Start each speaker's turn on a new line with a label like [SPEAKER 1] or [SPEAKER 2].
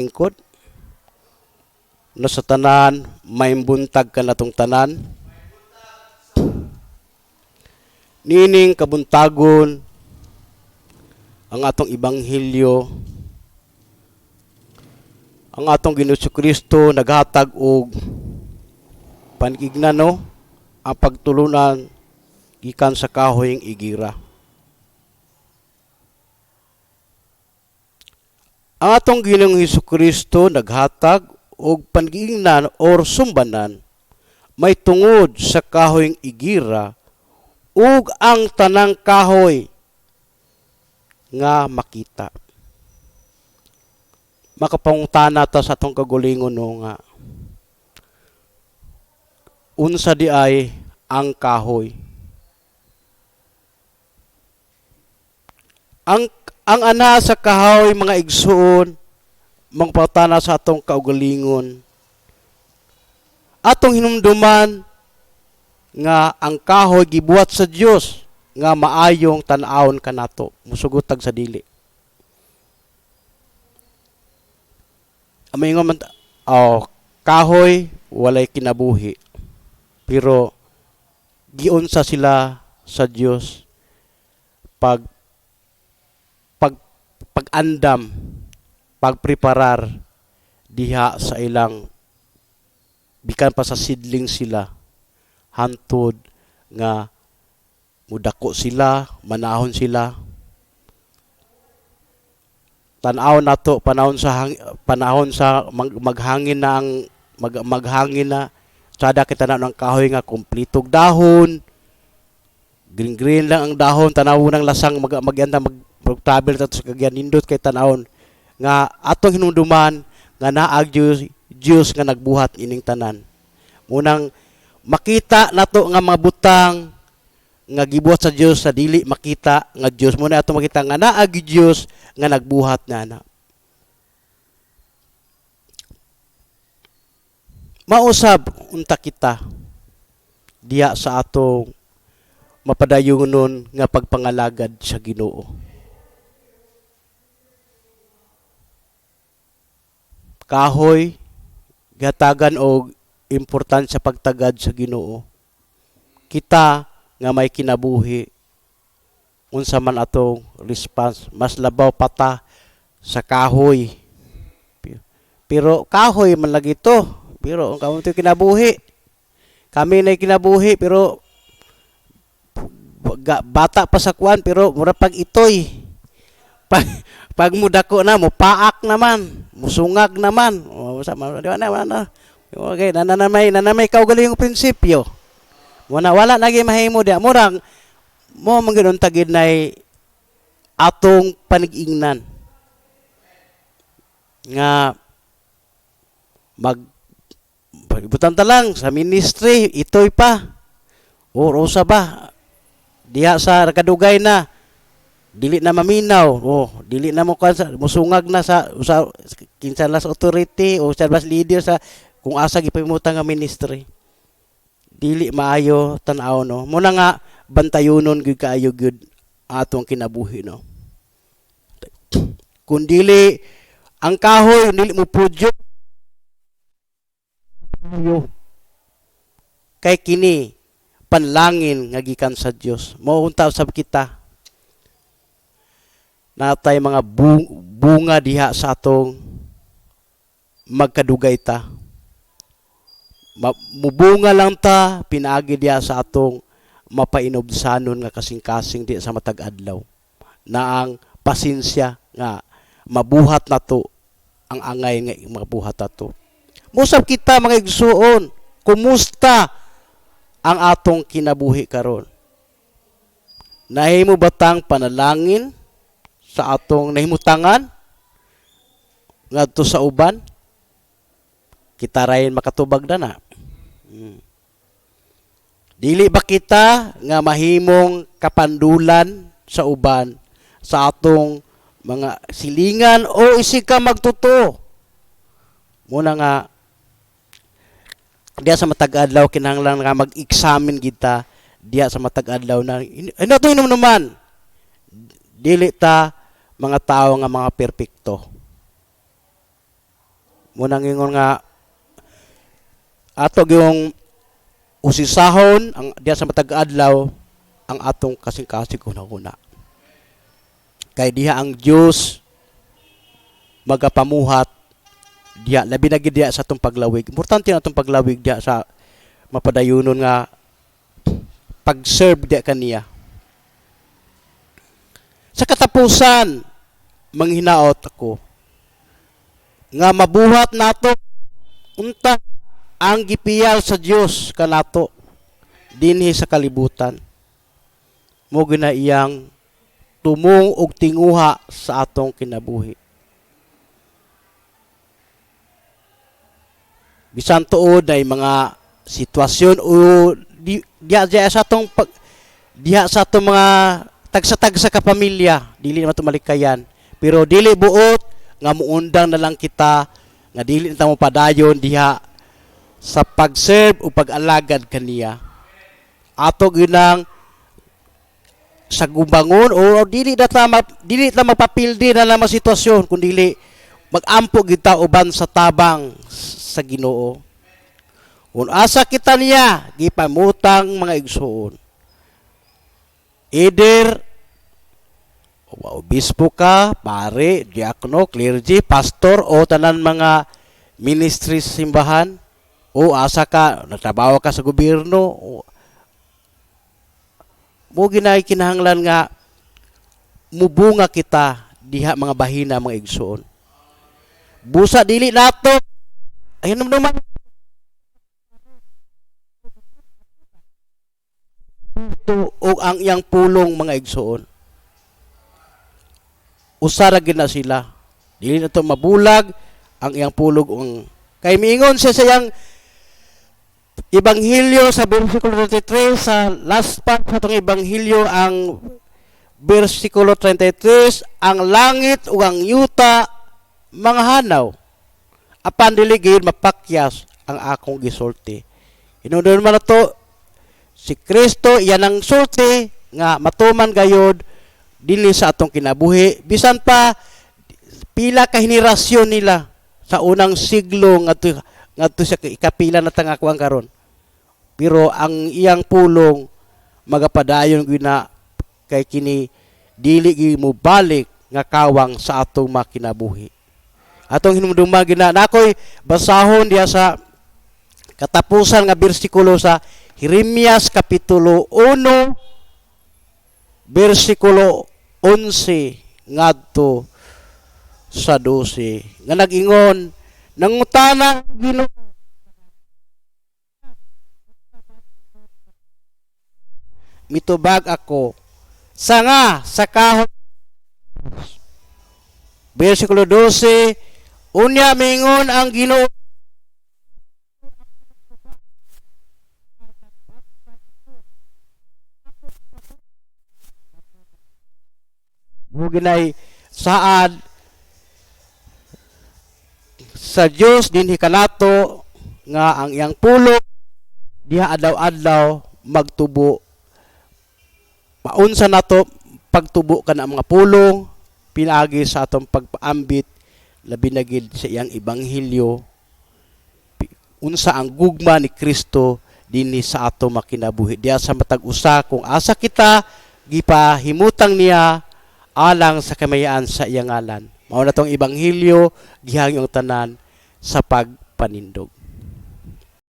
[SPEAKER 1] Lingkod. No sa tanan, maayong buntag kanatong tanan. Niining kabuntagon, ang atong ebanghelyo, ang atong Ginoo Kristo naghatag og panignan, no, ang pagtulunan gikan sa kahoyng igira. Ang atong Ginoong Hesus Kristo naghatag og pangiingnan or sumbanan may tungod sa kahoyng igira ug ang tanang kahoy nga makita. Makapangutana ta sa atong kaugalingon, no, nga unsa di ay ang kahoy. Ang ana sa kahoy, mga igsuon, mangpatana sa atong kaugalingon. Atong hinumduman nga ang kahoy gibuhat sa Dios nga maayong tan-awon kanato, musugot tag sa dili. Ang man, oh, kahoy walay kinabuhi. Pero giunsa sila sa Dios pag pag-andam, pagpreparar diha sa ilang bikan pa sa seedling sila hantod nga mudako sila, manahon sila. Tan-aw nato panahon sa maghangin na ang maghangin na sada kita na ng kahoy nga kumpletog dahon, green green lang ang dahon, tanaw ng lasang mag magyanda mag travel ta sa Cagayan, nindot kay tanawon nga atong hinumduman nga naag Dios, Dios nga nagbuhat ining tanan. Munang makita nato nga mga butang nga gibuhat sa Dios sa dili makita nga Dios, muna ato makita nga naag Dios nga nagbuhat na na. Mausab unta kita diha sa atong mapadayonon nga pagpangalagad sa Ginoo. Kahoy gihatagan og importansya pagtagad sa Ginoo. Kita nga may kinabuhi, unsa man atong response, mas labaw pata sa kahoy. Pero kahoy man lagi to, pero ang kamo kinabuhi. Kami na kinabuhi pero bata pa sa kuan, pero mura pag itoy. Pag mudako na, mupaak naman, musungag naman. O, sa di ba na, wala na. Okay, nananamay kaugaling yung prinsipyo. Wala, wala lagi mahimo diya. Murang, mo man tagid nay atong panigingnan nga mag butan ta lang sa ministry itoy pa o usa ba diha sa kadugay na dili na maminaw, oh, dili na mo kuan sa musungag na sa kinsa na sa authority o sa bas leader sa kung asa gipahimutan nga ministry, dili maayo tan-aw, no. Muna nga bantayonon gyud kaayo gyud atong kinabuhi, no. Kung dili ang kahoy dili mo produce kay kini panlangin nga gikan sa Dios. Mao unta usab kita natay mga bunga diha sa atong magkadugay ta. Mubunga lang ta pinaagi diha sa atong mapainubsanon nga kasing-kasing diha sa matag adlaw. Na ang pasensya nga mabuhat nato ang angay nga mabuhat nato. Musab kita, mga igsuon, kumusta ang atong kinabuhi karon? Nahimo batang panalangin sa atong nahimutangan ngadto sa uban? Kita rayon makatubag na na. Dili ba kita nga mahimong kapandulan sa uban sa atong mga silingan o isig ka magtotoo? Muna nga diya sa matag adlaw kinahanglan nga mag-examine kita diya sa matag adlaw na ano to naman, dili ta mga tao nga mga perpekto. Mao nang ingon nga ato gyung usisahon ang diya sa matag adlaw ang atong kasing-kasing hunahuna. Kay diha ang Dios magapamuhat diha, labi na gid diha sa atong paglawig. Importante na atong paglawig diha sa mapadayonon nga pag-serve diha kaniya. Sa katapusan, manghinaot ako nga mabuhat nato unta ang gipiyal sa Dios kanato dinhi sa kalibutan. Mo gina iyang tumong og tinguha sa atong kinabuhi. Bisan tuod ay mga sitwasyon o diha diha sa atong pag, diha sa atong mga tagsa-tagsa ka pamilya, dili naman malikayan. Pero dili buot nga muundang na lang kita nga dili na ta mopadayon diha sa pag-serve o pag-alagad kaniya. Ato ginang sa gubangon o dili ta mapapildi na lang sitwasyon kun dili magampo gid ta uban sa tabang sa Ginoo. Kung asa kita niya gipamutang, mga igsuon. Either obispo ka, pare, diakono, clergy, pastor o tanan mga ministry sa simbahan o asa ka nagtrabaho ka sa gobyerno o mo ginay kinahanglan nga mubunga kita diha mga bahina, mga igsuon. Busa dili nato ayun naman o ang iyang pulong, mga igsuon. Usara gid na sila. Dili na to mabulag ang iyang pulog ang kay miingon siya sa iyang Ebanghelyo sa versikulo 33, sa last part sa atong Ebanghelyo, ang versikulo 33, ang langit ug ang yuta mga hanaw, apan dili gayud mapakyas ang akong gisulti. Hinungdon man nato si Kristo, iyan ang sulti nga matuman gayud dinhi sa atong kinabuhi bisan pa pila ka henerasyon nila sa unang siglo ngadto ngadto sa ikapila na tangakuan karon, pero ang iyang pulong magapadayon gyud na kay kini dili gyud mo balik nga kawang sa atong makinabuhi. Atong hinumduman gina nakoy basahon diha sa katapusan nga bersikulo sa Jeremias kapitulo 1 bersikulo 11 ngadto sa 12 nga nag-ingon, nangutana Ginoo, mitubag ako, sanga sa kahoy. Bersikulo 12, unya mingon ang Ginoo, ginay saad sa Dios dinhi kanato nga ang iyang pulong diha adlaw-adlaw magtubo. Maunsa nato pagtubo kana mga pulong pinaagi sa atong pagpaambit, labi na gid sa iyang ebanghelyo, unsa ang gugma ni Kristo dinhi sa ato makinabuhi diha sa matag usa kung asa kita gipahimutang niya alang sa kamayaan sa iyang ngalan. Mao na tong ebanghelyo, gihangyo ang tanan sa pagpanindog.